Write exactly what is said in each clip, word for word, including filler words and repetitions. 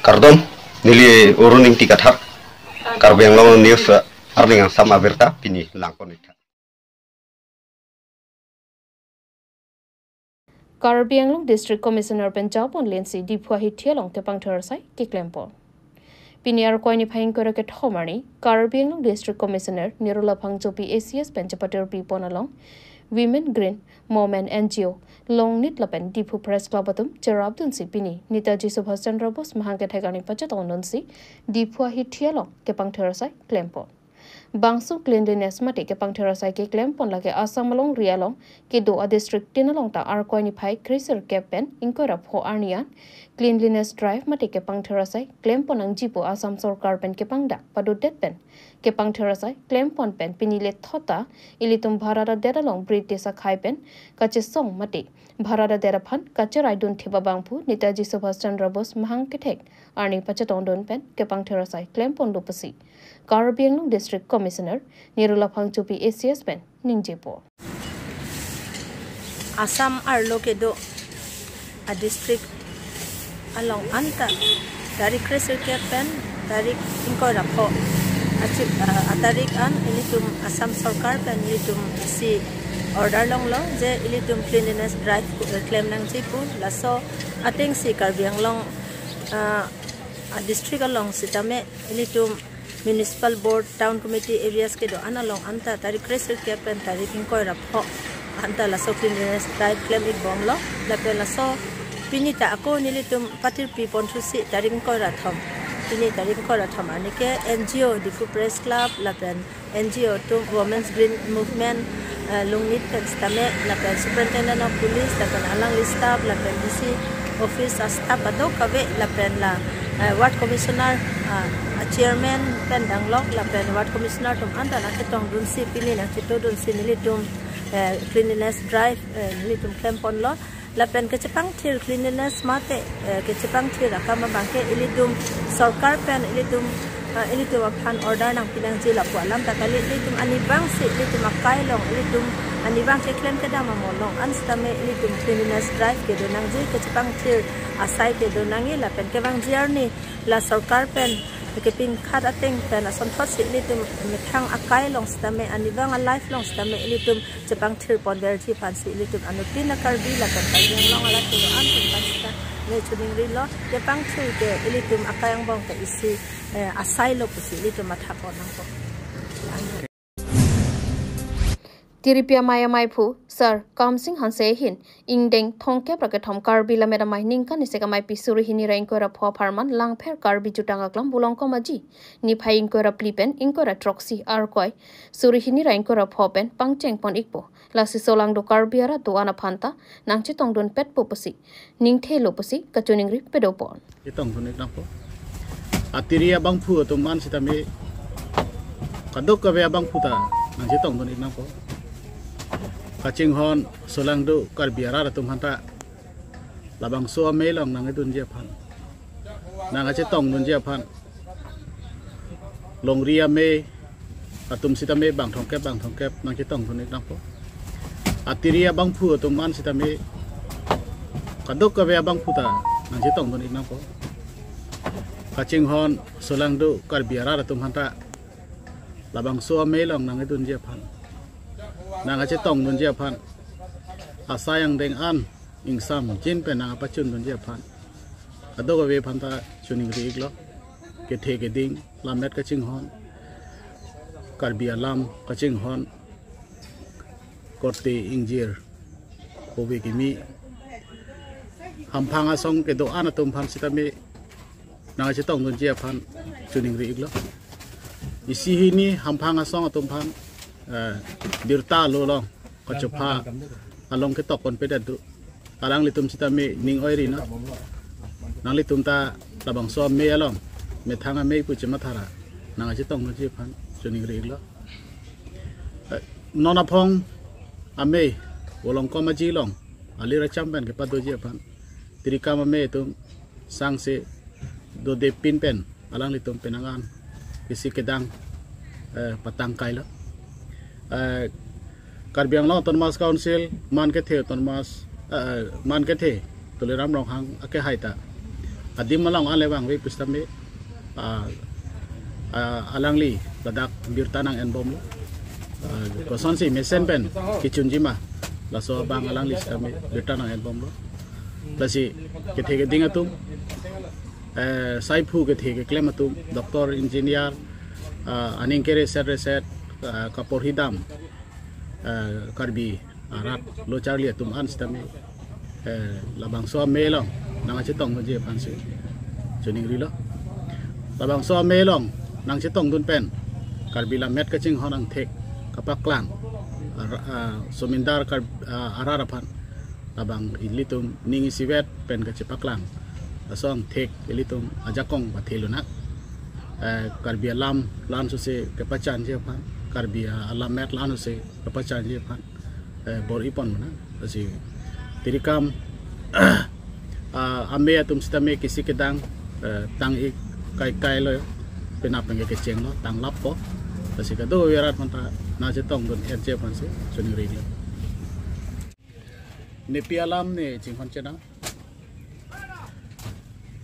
Kardom, neli Arun Ingti Kathar, Karbi Anglong News, eh, arni angsam abirta pini langpon-iktha. Karbi Anglong District Commissioner pen japonlensi Diphu ahithi along kepangthir asai keklempon. Pini Arkoi niphai ingkoi ra kethom arni, Karbi Anglong District Commissioner Nirula Phangchopi A C S pen chepatirpipon along Women Green Movement N G O, Longnit lapen Diphu Press Club atum cherapdunsi pini Netaji Subhash Chandra Bose mahang kethek arni pachetongdunsi Diphu ahithi along kepangthir asai klempon. Bangso cleanliness mate kepangthir asai keklempon lake Assam alongri along kedo a-district tin along ta Arkoi niphai kresirkep pen ingkoi ra pho arni an cleanliness drive mate kepangthir asai klempon nangjipo Assam sorkar pen kepangdak padodet pen kepangthir asai klempon pen pini lethot ta ilitum bharat adet along British akhei pen kachesong mate bharat adet aphan kacheraidun thip abangphu Netaji Subhash Chandra Bose mahang kethek arni pachetongdun pen kepangthir asai klemponlo pusi Karbi Anglong District Commissioner Nirula Phangchopi A C S pen ningjepo. Assam arlo kedo a-district along anta tarik kresirkep pen tarik ingkoi ra pho achik, ah, atarik an ilitum Assam sorkar pen ilitum isi order longlo je ilitum cleanliness drive ku-, eh, klem nangji pu. Laso atengsi Karbi Anglong, ah, a-district along sitame ilitum municipal board, town committee areas kedo-an along anta tarik kresirkep pen tarik ingkoi ra pho anta laso cleanliness drive klem-ikbomlo. Lapen laso pini ta ako nelitum patirpipon thusi tarik ingkoi ra thom, pini tarik ingkoi ra thom arni ke N G O Diphu Press Club lapen N G O atum, Women's Green Movement, eh, Longnit pen sitame, lapen Superintendent of Police, lapen alangli staff, lapen D C office a-staff kadokave, lapen la, eh, ward commissioner, ah, a-chairman pen danglok, lapen ward commissioner atum anta nangchetongdunsi, pini nangchetongdunsi nelitum, eh, cleanliness drive, eh, nelitum klemponlo. Lapen kechepangthir cleanliness mate, eh, kechepangthir akam abangke ilitum sorkar pen ilitum, eh, ilitum aphan order nangpi nangji lapu alam ta kali, ilitum arnivangsi ilitum akai along, ilitum arnivang keklem kedam amo along an sitame ilitum cleanliness drive kedo nangji, kechepangthir asai kedo nangji. Lapen kevangji arni la sorkar pen kepingkhat ateng pen asonthotsi ilitum methang akai along sitame, arnivang a-life along sitame ilitum chepangthir ponverji aphansi ilitum anuttin a-Karbi lapen Karbi Anglong arat kedo-an atum aphan sitame choningrilo, kepangthir ke ilitum akai angbong ke isi, eh, asailo pusi ilitum mathapon nangpo. Tiripi amei amaiphu Sir Kamsing Hanse ahin ingdeng thomkep ra kethom Karbi Lammet Amei ningkan isi ameipi suri hini ra ingkoi ra pho apharman Langpher Karbi Jutang Aklam Volongkom Aji niphai ingkoi ra phli pen ingkoi ra throksi Arkoi suri hini ra ingkoi ra pho pen pangchengpon-ikpo. Lasi solangdo Karbi arat do-an aphan ta nangchetongdunpetpo pusi ningthelo pusi kachoningri pedopon. Chetongdun-ik nangpo. Atiri abangphu atum an sitame, kadokave abangphu ta nangchetongdun-ik nangpo. Kachinghon solangdo Karbi arat atum aphanta labangso amei along nangkedunji aphan, nangkachetongdunji aphan, longri amei atum sitame bang thomkep bang thomkep nangchetongdun-ik nangpo. Atiri abangphu atum an sitame, kadokave abangphu ta nangchetongdun-ik nangpo. Kachinghon solangdo Karbi arat atum aphanta labangso amei along nangkedunji aphan, nangkachetongdunji aphan, asai angdeng an ingsamjin pen nangkapachundunji aphan, kadokave aphanta choningri-iklo. Kethe keding, lammet kachinghon, Karbi alam kachinghon, korte ingjir, kove kimi, hamphang asong kedo-an atum aphan sitame nangkachetongdunji aphan choningri-iklo. Isi hini hamphang asong atum aphan, eh, birta alo along, kachopha along ketok ponpedet do. Alanglitum sitame ning oiri non. Nanglitum ta labangso amei along, methang amei pu chematha ra nangkachetongdunji aphan choningri-iklo. Eh, non aphong amei Volongkom Aji along alir acham pen kepadoji aphan, tirikam amei atum sangse dodepin pen alanglitum penang an isi kedang, eh, patangkailo. Eh, Karbi Anglong Autonomous Council, man kethe Autonomous, eh, man kethe Tuliram Ronghang akehai ta Adim along ale vangve pusitame, ah, ah, alangli ladak birta nang-enbomlo. Ah, kosonsi mesen pen kechunji ma, laso abang alangli sitame birta nang-enbomlo. Lasi kethe keding atum, eh, saiphu kethe keklem atum, doctor, engineer, ah, aning kere set reset, ah, kaporhi dam, eh, Karbi arat lo charli atum an sitame, eh, labangso amei along nangkachetongji aphansi choningrilo. Labangso amei along nangchetongdun pen Karbi Lammet kachinghon angthek kapaklang, ar-, ah, somindar Kar-, ah, arat aphan labang ilitum ning isivet pen kachepaklang, laso angthek ilitum ajakong pathelo nang. Eh, Karbi alam lansose kepachanji aphan, Karbi alammet lansose kepachanji aphan, eh, bor-iponlo nang. Lasi tirikam, ah, amei atum sitame kisi kedang, eh, tang-ik kaikailo, penap pen kechenglo, tanglappo. Lasi kadokave arat aphanta nangchetongdun-etji aphansi choningrilo. Nepi alam ne chinghon chenam.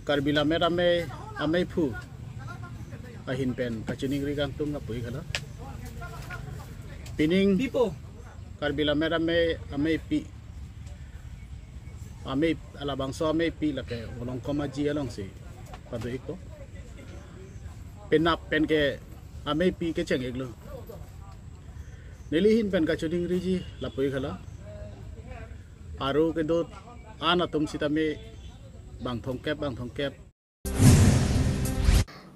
Karbi Lammet Amei, ameiphu ahin pen kachiningri kangtung lapu-ik hala. Pining Pipo. Karbi Lammet Amei, ameipi, amei, labangso ameipi lake Volongkom Aji alongsi pado-ikpo. Penap pen ke ameipi kecheng-iklo. Neli ahin pen kachoningriji lapu-ik hala. Aru kedo-an atum sitame bang thomkep, bang thomkep.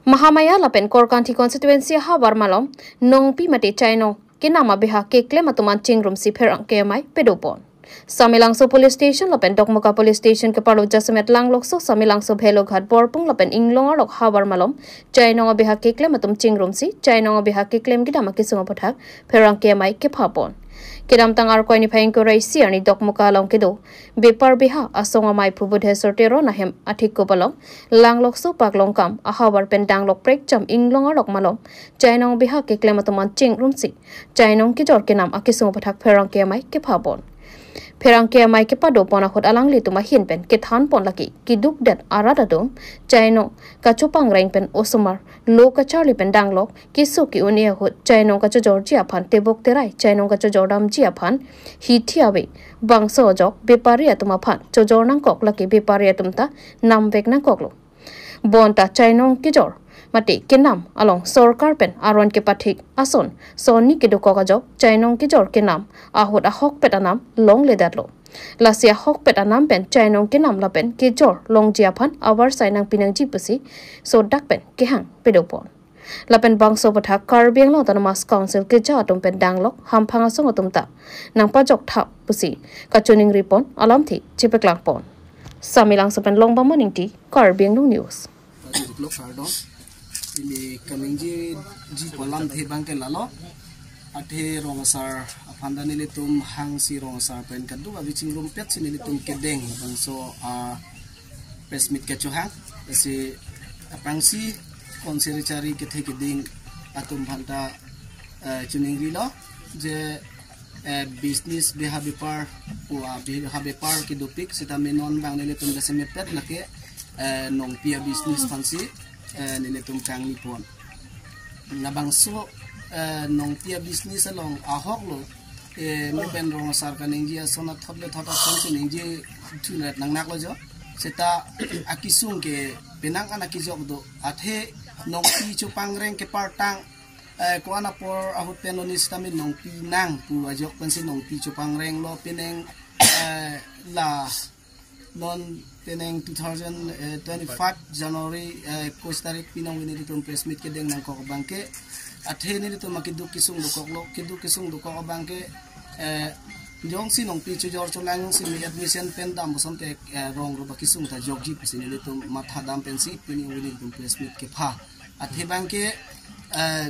Mahamaya lapen Korkanthi constituency ahavar malom nongpi mate chainong kenam abiha keklem atum an chingrumsi pherangke amei padopon. Samelangso Police Station lapen Dokmoka Police Station keparlo jasemet Langlokso Samelangso Bheloghat Borpung lapen Inglong arlok havar malom chainong abiha keklem atum chingrumsi chainong abiha keklem kedam akesung aputhak pherangke amei kephapon. Kedamtang Arkoi niphai ingkoi ra isi arni Dokmoka along kedo bepar biha asong amei phu Budheswar Teron ahem athekup along Langlokso Paklongkam ahavar pen danglok prekjam Inglong arlok malom chainong biha keklem atum an chingrumsi chainong kejor kenam akesung aputhak pherangke amei kephapon. Pherangke amei kepadopon ahut alanglitum ahin pen kethanpon lake keduk det arat atum chainong kachopangreng pen osomar lo kacharli pen danglok keso ke-un-e ahut chainong kachojorji aphan tebok terai chainong kachojordamji aphan hithi ave bangso ajok bepari atum aphan chojor nangkok lake bepari atum ta namvek nangkoklo. Bonta chainong kejor mate kenam along sorkar pen aron kepathik ason sonni kedokok ajok chainong kejor kenam ahut ahokpet anam longledetlo. Lasi ahokpet anam pen chainong kenam lapen kejor longji aphan avarsai nangpi nangji pusi sodak pen kehang padopon. Lapen bangso aputhak Karbi Anglong Autonomous Council keja atum pen danglok hamphang asong atum ta nangpajok thap pusi kachoningripon alamthe chepaklangpon. Samelangso pen Longbam Ingti, Karbi Anglong News. Pajok lo kardom. Ili kaningjeji pu alamthe abangke lalo. Athe rong asar aphan ta nelitum hangsi rong asar pen kadokave chingrumpetsi nelitum kedeng bangso, ah, press meet kechohang. Lasi aphrangsi konseri chari kethe keding atum aphanta, eh, choningrilo je, eh, business biha bepar, pu a biha bepar kedopik sitame non abang nelitum jasemetpet lake, eh, nongpi abusiness aphansi, eh, nelitum kangnipon. Labangso, eh, nongpi abusiness along ahoklo, eh, mi pen rong asar kaningje ason athot le thot ason si ningje thunet nangnaklo jo. Seta akesung ke penang an akejok do. Athe nongpi chopangreng kepartang, eh, ko-an apor ahut pen oni sitame nongpi nang pu ajok pensi nongpi chopangrenglo penang, eh, la non penang two thousand twenty-five January, eh, ekkois tarik pinong nelitum press meet kedeng nangkok abangke. Athe nelitum akeduk kesung dokoklo, keduk kesung dokok abangke, eh, jongsi nongpi chojor cholang jongsi mi admission pen dam bosonte, eh, rong roba kesung ta jokji pusi nelitum matha dam pensi pini nelitum press meet kepha. Athe abangke, eh,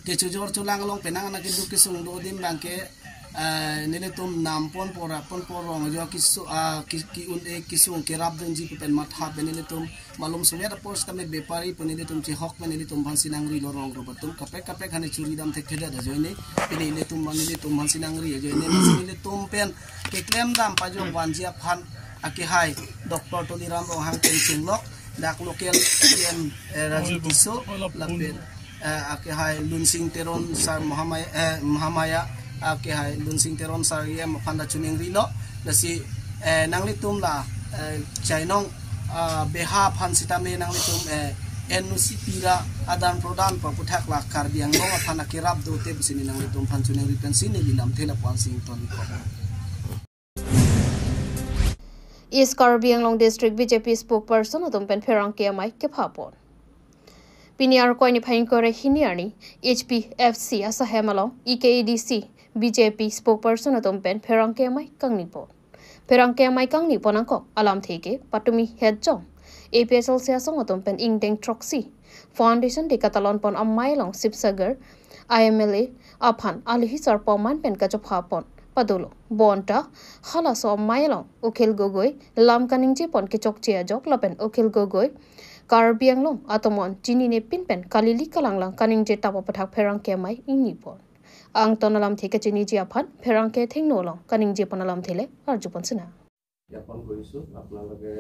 kechojor cholang along penang an akeduk kesung do adim abangke, eh, nelitum nampon pora pon porong jo keso, ah, ke, ke-un-e kesung kerapdunji pen matha pen nelitum malom sumet apor sitame bepari pen nelitum chehok pen nelitum aphansi nangrilo rong roba atum kaprek kaprek hani churi dam thekthedet ajoine. Pini nelitum aphan nelitum aphansi nangri ajoine. Lasi nelitum pen keklem dam pajok vanji aphan Akehai Doctor Tuliram Ronghang pen chenglok, dak local C M, eh, Raju Tisso, lapen, eh, akehai Lunsing Teron sar Mahamaya, eh, Mahamaya, akehai Lunsing Teron sar E M aphan ta choningri lo, lasi, eh, nanglitum la, eh, chainong, ah, beha aphan sitame nanglitum, eh, N O C pira adan prodan pa puthak la Karbi Anglong aphan akerap dote pusi ne nanglitum aphan choningri pensi neli lamthe lapu-an si ington ko. East Karbi Anglong District B J P spokesperson atum pen pherangke amei kephapon. Pini Arkoi niphai ingkoi ra hini arni H P F C asahem along E K A D C B J P spokesperson atum pen pherangke amei kangnipon. Pherangke amei kangnipon angkok alamthe ke patumi hetjong A P H L C asong atum pen ingdeng throksi Foundation Day katalonpon amei along Sibsagar I M L A aphan alohi sarpo man pen kachophapon padolo. Bonta halaso amei along Akhil Gogoi lam kaningjepon kechokche ajok lapen Akhil Gogoi Karbi Anglong atomon chinine pin pen kalili kalanglang kaningje tap aputhak pherangke amei ingnipon. Angton alamthe kachiniji aphan pherangke thengno along kaningjepon alamthe le arjupon sina. জ্ঞাপন কৰিছোঁ আপোনালোকে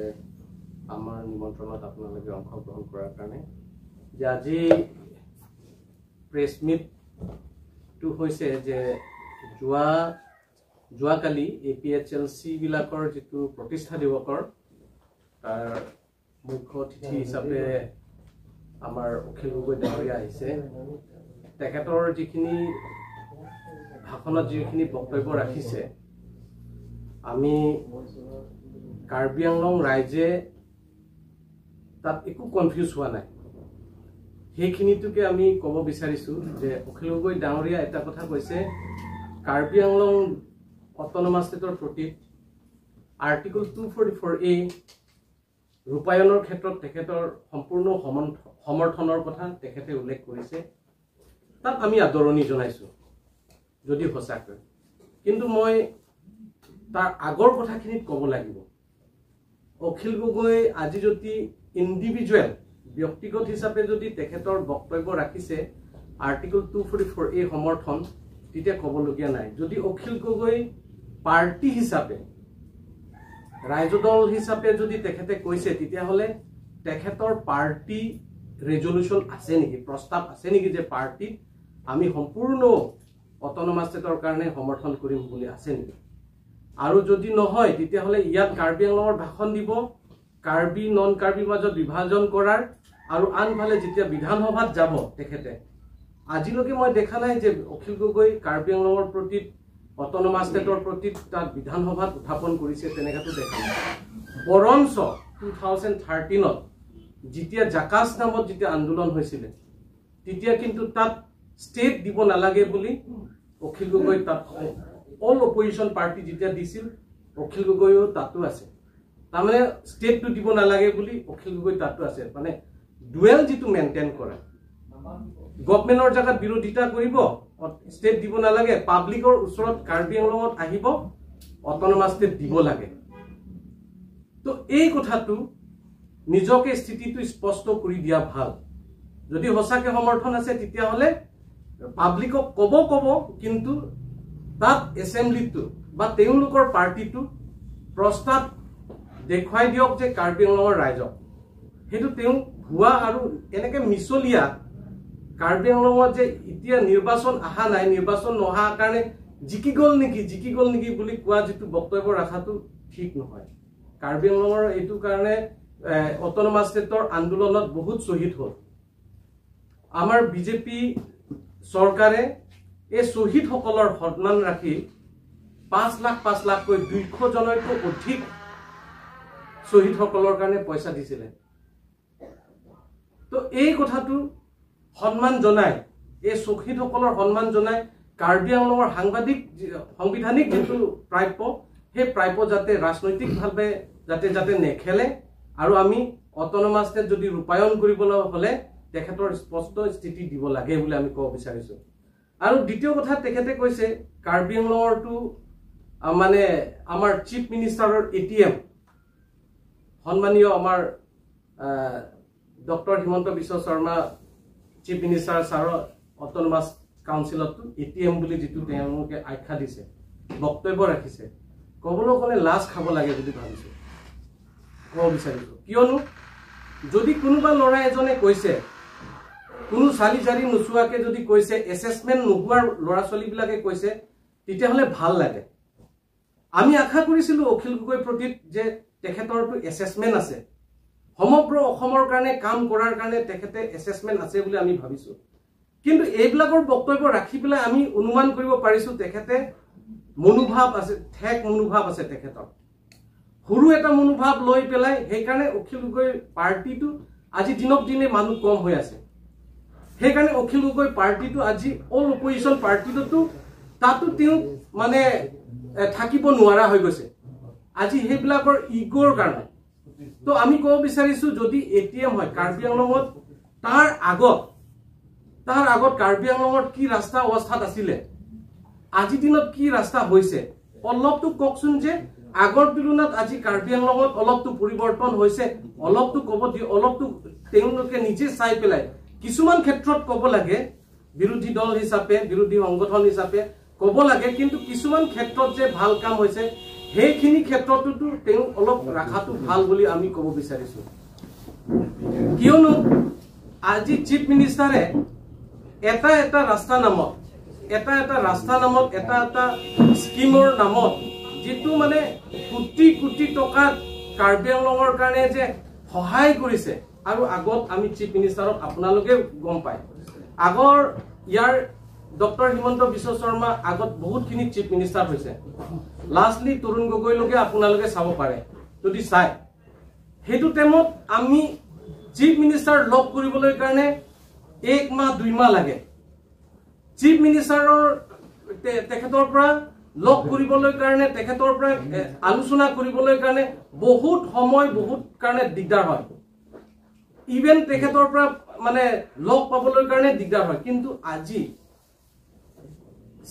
আমাৰ নিমন্ত্ৰণত আপোনালোকে অংশগ্ৰহণ কৰাৰ কাৰণে। যে আজি প্ৰেছ মিটটো হৈছে যে যোৱা যোৱাকালি এ পি এইচ এল চিবিলাকৰ যিটো প্ৰতিষ্ঠা দিৱসৰ, তাৰ মুখ্য অতিথি হিচাপে আমাৰ অখিল গগৈ ডাঙৰীয়া আহিছে। তেখেতৰ যিখিনি ভাষণত যিখিনি বক্তব্য ৰাখিছে, আমি কাৰ্বি আংলং ৰাইজে তাত একো কনফিউজ হোৱা নাই। সেইখিনিটোকে আমি ক'ব বিচাৰিছোঁ যে অখিল গগৈ ডাঙৰীয়া এটা কথা কৈছে, কাৰ্বি আংলং অট'নমাছ ষ্টেটৰ প্ৰতি আৰ্টিকল টু ফৰ্টি ফ'ৰ এ ৰূপায়ণৰ ক্ষেত্ৰত তেখেতৰ সম্পূৰ্ণ সমন-, সমৰ্থনৰ কথা তেখেতে উল্লেখ কৰিছে। তাত আমি আদৰণি জনাইছোঁ যদি সঁচাকৈ। কিন্তু মই তাৰ আগৰ কথাখিনিত ক'ব লাগিব। অখিল গগৈ আজি যদি ইণ্ডিভিজুৱেল, ব্যক্তিগত হিচাপে যদি তেখেতৰ বক্তব্য ৰাখিছে আৰ্টিকল টু ফৰ্টি ফ'ৰ এ সমৰ্থন, তেতিয়া ক'বলগীয়া নাই। যদি অখিল গগৈ পাৰ্টি হিচাপে, ৰাইজৰ দল হিচাপে যদি তেখেতে কৈছে, তেতিয়াহ'লে তেখেতৰ পাৰ্টি ৰেজলিউশ্যন আছে নেকি, প্ৰস্তাৱ আছে নেকি যে পাৰ্টিত আমি সম্পূৰ্ণ অট'নমাছ ষ্টেটৰ কাৰণে সমৰ্থন কৰিম বুলি আছে নেকি? আৰু যদি নহয়, তেতিয়াহ'লে ইয়াত কাৰ্বি আংলঙৰ ভাষণ দিব, কাৰ্বি নন কাৰ্বিৰ মাজত বিভাজন কৰাৰ, আৰু আনফালে যেতিয়া বিধানসভাত যাব তেখেতে, আজিলৈকে মই দেখা নাই যে অখিল গগৈ কাৰ্বি আংলঙৰ প্ৰতি, অট'নমাছ ষ্টেটৰ প্ৰতি তাত বিধানসভাত উত্থাপন কৰিছে, তেনেকুৱাতো দেখা নাই। বৰঞ্চ টু থাউজেণ্ড থাৰ্টিনত যেতিয়া জাকাছ নামত যেতিয়া আন্দোলন হৈছিলে, তেতিয়া কিন্তু তাত ষ্টেট দিব নালাগে বুলি অখিল গগৈ তাত, অল অপজিশ্যন পাৰ্টি যেতিয়া দিছিল, অখিল গগৈও তাতো আছে। তাৰমানে ষ্টেটটো দিব নালাগে বুলি অখিল গগৈ তাতো আছে। মানে ডুৱেল যিটো মেইনটেইন কৰে, গভৰ্ণমেণ্টৰ জেগাত বিৰোধিতা কৰিব, ষ্টেট দিব নালাগে, পাব্লিকৰ ওচৰত কাৰ্বি আংলঙত আহিব, অট'নমাছ ষ্টেট দিব লাগে। তো এই কথাটো নিজকে স্থিতিটো স্পষ্ট কৰি দিয়া ভাল। যদি সঁচাকে সমৰ্থন আছে, তেতিয়াহ'লে পাব্লিকক ক'ব ক'ব, কিন্তু তাত এছেম্বলিটো বা তেওঁলোকৰ পাৰ্টিটো প্ৰস্তাৱ দেখুৱাই দিয়ক যে কাৰ্বি আংলঙৰ ৰাইজক। সেইটো তেওঁ ভুৱা আৰু এনেকে মিছলীয়া। কাৰ্বি আংলঙত যে এতিয়া নিৰ্বাচন অহা নাই, নিৰ্বাচন নহা কাৰণে জিকি গ'ল নেকি, জিকি গ'ল নেকি বুলি কোৱা যিটো বক্তব্য ৰখাটো ঠিক নহয়। কাৰ্বি আংলঙৰ এইটো কাৰণে, এ, অট'নমাছ ষ্টেটৰ আন্দোলনত বহুত শ্বহীদ হ'ল। আমাৰ বিজেপি চৰকাৰে এই শ্বহীদসকলৰ সন্মান ৰাখি পাঁচ লাখ, পাঁচ লাখকৈ, দুইশ জনতকৈ অধিক শ্বহীদসকলৰ কাৰণে পইচা দিছিলে। তো এই কথাটো সন্মান জনাই, এই শ্বহীদসকলৰ সন্মান জনাই কাৰ্বি আংলঙৰ সাংবাদিক যি-, সাংবিধানিক যিটো প্ৰাপ্য, সেই প্ৰাপ্য যাতে ৰাজনৈতিকভাৱে যাতে, যাতে নেখেলে আৰু আমি অট'নমাছ ষ্টেট যদি ৰূপায়ণ কৰিবলৈ হ'লে তেখেতৰ স্পষ্ট স্থিতি দিব লাগে বুলি আমি ক'ব বিচাৰিছোঁ। আৰু দ্বিতীয় কথা, তেখেতে কৈছে কাৰ্বি আংলঙৰটো, আ, মানে আমাৰ চিফ মিনিষ্টাৰৰ এ টি এম, সন্মানীয় আমাৰ, আ, ডক্টৰ হিমন্ত বিশ্ব শৰ্মা চিফ মিনিষ্টাৰ ছাৰৰ অট'নমাছ কাউন্সিলতো এ টি এম বুলি যিটো তেওঁলোকে আখ্যা দিছে, বক্তব্য ৰাখিছে, ক'বলৈ গ'লে লাজ খাব লাগে বুলি ভাবিছোঁ। ক'ব বিচাৰিছো। কিয়নো যদি কোনোবা ল'ৰা এজনে কৈছে, কোনো চালি জাৰি নোচোৱাকে যদি কৈছে, এছেচমেণ্ট নোহোৱাৰ ল'ৰা ছোৱালীবিলাকে কৈছে, তেতিয়াহ'লে ভাল লাগে। আমি আশা কৰিছিলো অখিল গগৈৰ প্ৰতি যে তেখেতৰতো এছেচমেণ্ট আছে, সমগ্ৰ অসমৰ কাৰণে কাম কৰাৰ কাৰণে তেখেতে এছেচমেণ্ট আছে বুলি আমি ভাবিছো। কিন্তু এইবিলাকৰ বক্তব্য ৰাখি পেলাই আমি অনুমান কৰিব পাৰিছো তেখেতে মনোভাৱ আছে, ঠেক মনোভাৱ আছে তেখেতৰ। সৰু এটা মনোভাৱ লৈ পেলাই সেইকাৰণে অখিল গগৈ পাৰ্টিটো আজি দিনক দিনে মানুহ কম হৈ আছে। সেইকাৰণে অখিল গগৈ পাৰ্টিটো আজি অল অপজিশ্যন পাৰ্টিটোতো তাতো তেওঁ মানে এ, থাকিব নোৱাৰা হৈ গৈছে আজি সেইবিলাকৰ ইগ'ৰ কাৰণে। তো আমি ক'ব বিচাৰিছো যদি এ টি এম হয় কাৰ্বি আংলঙত তাৰ আগত তাৰ আগত কাৰ্বি আংলঙত কি ৰাস্তা অৱস্থাত আছিলে, আজি দিনত কি ৰাস্তা হৈছে, অলপতো কওকচোন যে আগৰ তুলনাত আজি কাৰ্বি আংলঙত অলপতো পৰিৱৰ্তন হৈছে, অলপতো ক'ব দি অলপতো তেওঁলোকে নিজে চাই পেলাই কিছুমান ক্ষেত্ৰত ক'ব লাগে, বিৰোধী দল হিচাপে, বিৰোধী সংগঠন হিচাপে ক'ব লাগে, কিন্তু কিছুমান ক্ষেত্ৰত যে ভাল কাম হৈছে সেইখিনি ক্ষেত্ৰততো তেওঁ অলপ ৰখাটো ভাল বুলি আমি ক'ব বিচাৰিছো। কিয়নো আজি চিফ মিনিষ্টাৰে এটা এটা ৰাস্তা নামত, এটা এটা ৰাস্তা নামত, এটা এটা স্কিমৰ নামত যিটো মানে কোটি কোটি টকা কাৰ্বি আংলঙৰ কাৰণে যে সহায় কৰিছে, আৰু আগত আমি চিফ মিনিষ্টাৰক আপোনালোকে গম পায়, আগৰ ইয়াৰ ডক্টৰ হিমন্ত বিশ্ব শৰ্মা আগত বহুতখিনি চিফ মিনিষ্টাৰ হৈছে, লাষ্টলি তৰুণ গগৈলৈকে আপোনালোকে চাব পাৰে যদি চায়। সেইটো টাইমত আমি চিফ মিনিষ্টাৰ লগ কৰিবলৈ কাৰণে এক মাহ দুই মাহ লাগে। চিফ মিনিষ্টাৰৰ তে- তেখেতৰ পৰা লগ কৰিবলৈ কাৰণে, তেখেতৰ পৰা এ, আলোচনা কৰিবলৈ কাৰণে বহুত সময়, বহুত কাৰণে দিগদাৰ হয়। ইভেন তেখেতৰ পৰা মানে লগ পাবলৈ কাৰণে দিগদাৰ হয়। কিন্তু আজি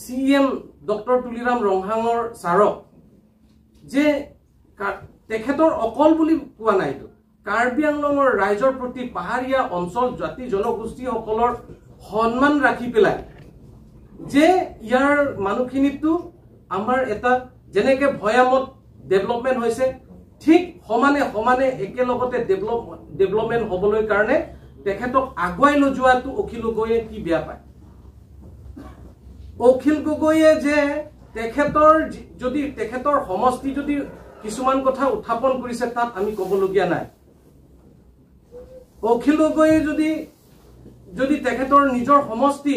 চি ই এম ডক্টৰ তুলিৰাম ৰংহাঙৰ ছাৰক যে কা- তেখেতৰ অকল বুলি কোৱা নাই, এইটো কাৰ্বি আংলঙৰ ৰাইজৰ প্ৰতি, পাহাৰীয়া অঞ্চল, জাতি জনগোষ্ঠীসকলৰ সন্মান ৰাখি পেলাই যে ইয়াৰ মানুহখিনিতো আমাৰ এটা যেনেকে ভৈয়ামত ডেভেলপমেণ্ট হৈছে, ঠিক সমানে সমানে একেলগতে ডেভেলপ ডেভেলপমেণ্ট হ'বলৈ কাৰণে তেখেতক আগুৱাই লৈ যোৱাটো অখিল গগৈয়ে কি বেয়া পায়? অখিল গগৈয়ে যে তেখেতৰ যি- যদি তেখেতৰ সমষ্টি যদি কিছুমান কথা উত্থাপন কৰিছে, তাত আমি ক'বলগীয়া নাই। অখিল গগৈয়ে যদি যদি তেখেতৰ নিজৰ সমষ্টি,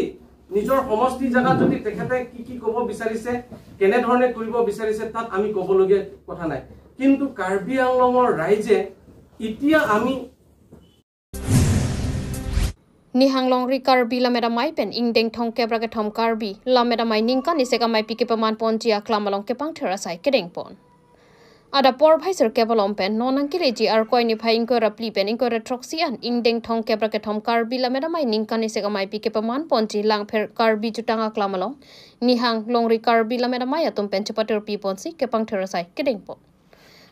নিজৰ সমষ্টি জেগাত যদি তেখেতে কি কি ক'ব বিচাৰিছে, কেনেধৰণে কৰিব বিচাৰিছে, তাত আমি ক'বলগীয়া কথা নাই। কিন্তু কাৰ্বি আংলঙৰ ৰাইজে এতিয়া আমি Nihang Longri Karbi Lammet Amei pen ingdeng thomkep ra kethom Karbi Lammet Amei ningkan isi amei pi kepaman ponji aklam along kepangthir asai kedeng pon. Adap porphai sirkep along pen non nangkeleji Arkoi niphai ingkoi ra phli pen ingkoi ra throksi an ingdeng thomkep ra kethom Karbi Lammet Amei ningkan isi amei pi kepaman ponji Langpher Karbi Jutang aklam along Nihang Longri Karbi Lammet Amei atum pen chepatirpi ponsi kepangthir asai kedeng pon.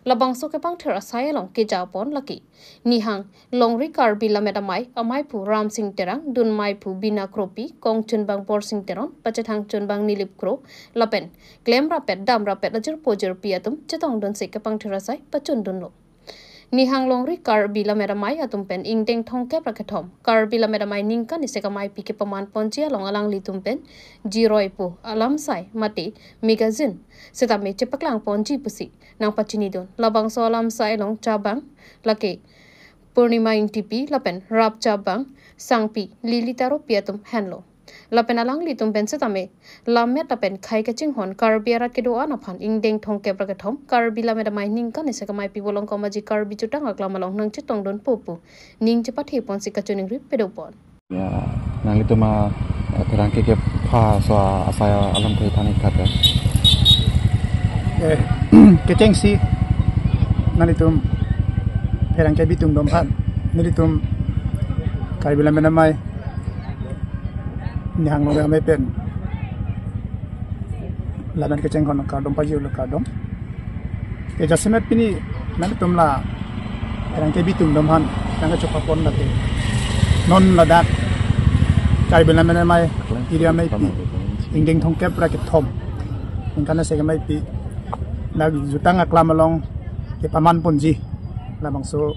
Labangso kepangthir asai along keja pon lake Nihang Longri Karbi Lammet Amei, ameiphu Ramsing Terang, dunmeiphu Bina Kropi, kongchunbang Borsing Teron, pachethangchunbang Nilip Kro, lapen klem rapet dam rapet ajirpo jirpi atum chetongdunsi kepangthir asai pachundunlo. Nihang Longri Karbi Lammet Amei atum pen ingdeng thomkep ra kethom Karbi Lammet Amei ningkan isi amei pi kepaman ponji along alanglitum pen jiroipo alam asai mate magazine setame chepaklang ponji pusi nangpachinidun. Labangso alam asai along chabang lake Purnima Ingtipi lapen rap chabang sangpi Lili Taropi atum henlo. Lapen alanglitum pen setame lammet lapen khei kachinghon Karbi arat kedo-an aphan ingdeng thomkep ra kethom Karbi Lammet Amei ningkan isi amei pi bolong komaji Karbi Jutang aklam along nangchetongdunpo pu ning chepathe ponsi kachiningri pado pon. Ya, nanglitum a, eh, pherangke kepha aso asai alam kethani khat ya. Eh, kechengsi nanglitum pherangke bitungdom aphan, nelitum Karbi Lammet Amei, Nihang Longri Amei pen lammet kechenghon kardom pajirlo kardom. Ke jasemet pini nanglitum la pherangke bitungdom aphan nangkachopapon lake non ladak Karbi Lammet Amei iri amei pi ingdeng thomkep ra kethom ningkan isi amei pi dak Jutang aklam along kepaman ponji Labangso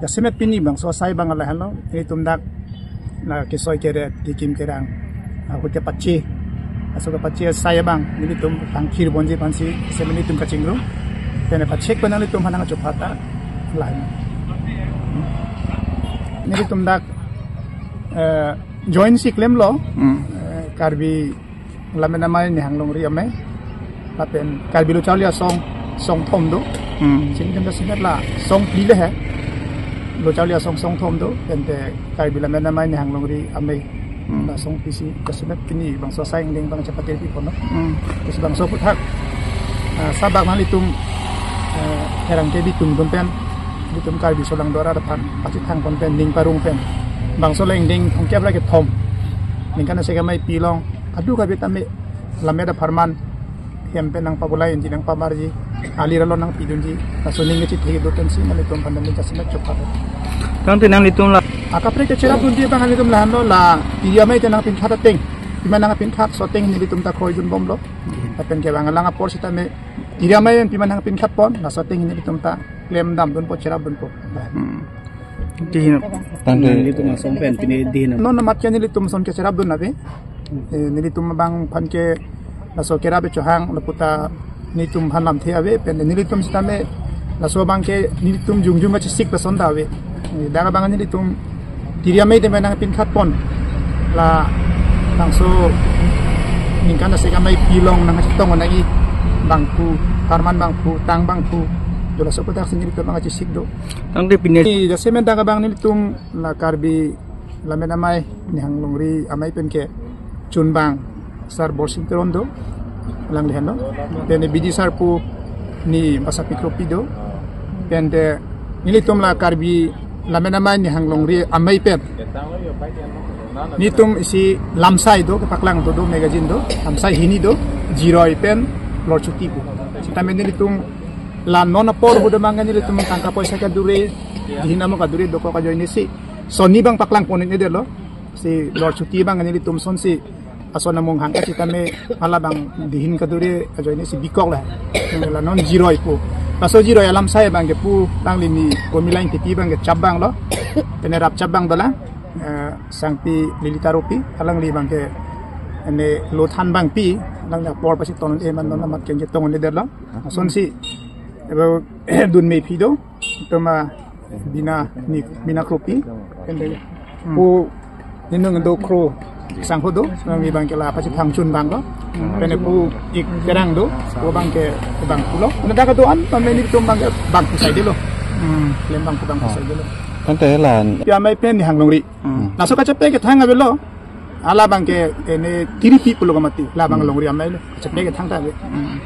jasemet pini bangso asai abang lahenlo, nelitum dak la kesoi keret, kekim kerang ahut kepache, laso kepache asai abang nelitum pangthir ponji aphansi, isi nelitum kachingrum. Pene pachek pen nanglitum aphan nangchopha ta lahen. Nelitum dak, eh, join si klemlo, Hmm. eh, Karbi Lammet Amei Nihang Longri Amei, lapen Karbi Lo Charli Asong song thom do. Hmm. Sini dem da sinet la song phli le he. Lo Charli Asong song thom do, tangte Karbi Lammet Amei Nihang Longri Amei, Hmm. la song phli si jasemet pini bangso asai angdeng abang chepatir pi ponlo. Hmm. Terus bangso aphuthak, ah, sabak nanglitum, eh, herang kebi tum tum pen, nelitum Karbi Solang Dora aphan pachethang pon pen, ning parong pen, bangso la angdeng thomkep ra kethom, ningkan asek amei pi along, adu kabi tame lammet apharman hem pen nangpabulai unji, nangpamarji, ali ralo nangpidunji, laso aning kachethe do pensi nanglitum aphan neli jasemet chopha. Tangte nanglitum la akaprek kecherap dunji abang nanglitum lahenlo, la tiri amei te nangpinkhat ateng, pima nangpinkhat laso ateng nelitum ta kroidun bomlo. Lapen kevang alang apor sitame tiri amei pima nangpinkhat pon, laso ateng nelitum ta klem damdunpo, cherapdunpo. Hmm. Dihin. Tangte nelitum asong pen pini dihin. Non amat ke nelitum ason kecherapdun ave. Eh, nelitum abang aphan ke laso kerap chohang lapu ta nelitum aphan lamthe ave, pen nelitum sitame laso abang ke nelitum jongjong kachesik lason ta ave. Eh, dak abang nelitum tiri amei te nangpinkhat pon, labangso ningkan asek amei pi along nangchetong nangji bangphu, apharman bangphu, tang bangphu, do laso aphuthak si nelitum abang kachesik do. Tangte pini. Eh, jasemet dak abang nelitum la Karbi Lammet Amei Nihang Longri Amei pen ke chunbang Sar Borsing Teron do, alangli henlo. Pen Bidi Sarpo ni Basapi Kropi do. Tangte nelitum la Karbi Lammet Amei Nihang Longri Amei pen nelitum isi lamsai do, kepaklang do, do magazine do, lamsai hini do, Jiroi pen Lorchuti pu. Sitame nelitum la non apor ahut abang nelitum tangka poisa kadure, dihin amo kadure dokok ajoine si sonni abang paklang pon-edetlo. Si Lorchuti abang nelitum asonsi ason amung hangke sitame hala abang dihin kadure ajoine si bikok la. La non Jiroi pu. Laso Jiroi alamsai abang ke pu alangli ni Komilang Tipi abang ke chap abang lo. Pene rap chap abang dolang, eh, Sangpi Lilita Rophi, alangli abang ke ne lothan abang pi, alangli apor pachethon-e, man non amat ke chetong-edetlo. Asonsi ebe dun mephi do, toma Bina ni, Bina Kropi, ende pu Ninung Dokro Sangho do, alangli abang ke la pachethang chunbang lo. Pene pu ik Terang do, pu abang ke bangphu lo. Pene dak do-an, pame nelitum abang ke bangphu saidelo. Hmm. Klem bangphu, bangphu saidelo. Tangte la Pi Amei pen Nihang Longri. Hmm. Laso kachepe kethang avelo. Hala abang ke ene tiripi pulo kamati, la abang longri amei lo. Kachepe kethang ta ave. Hmm.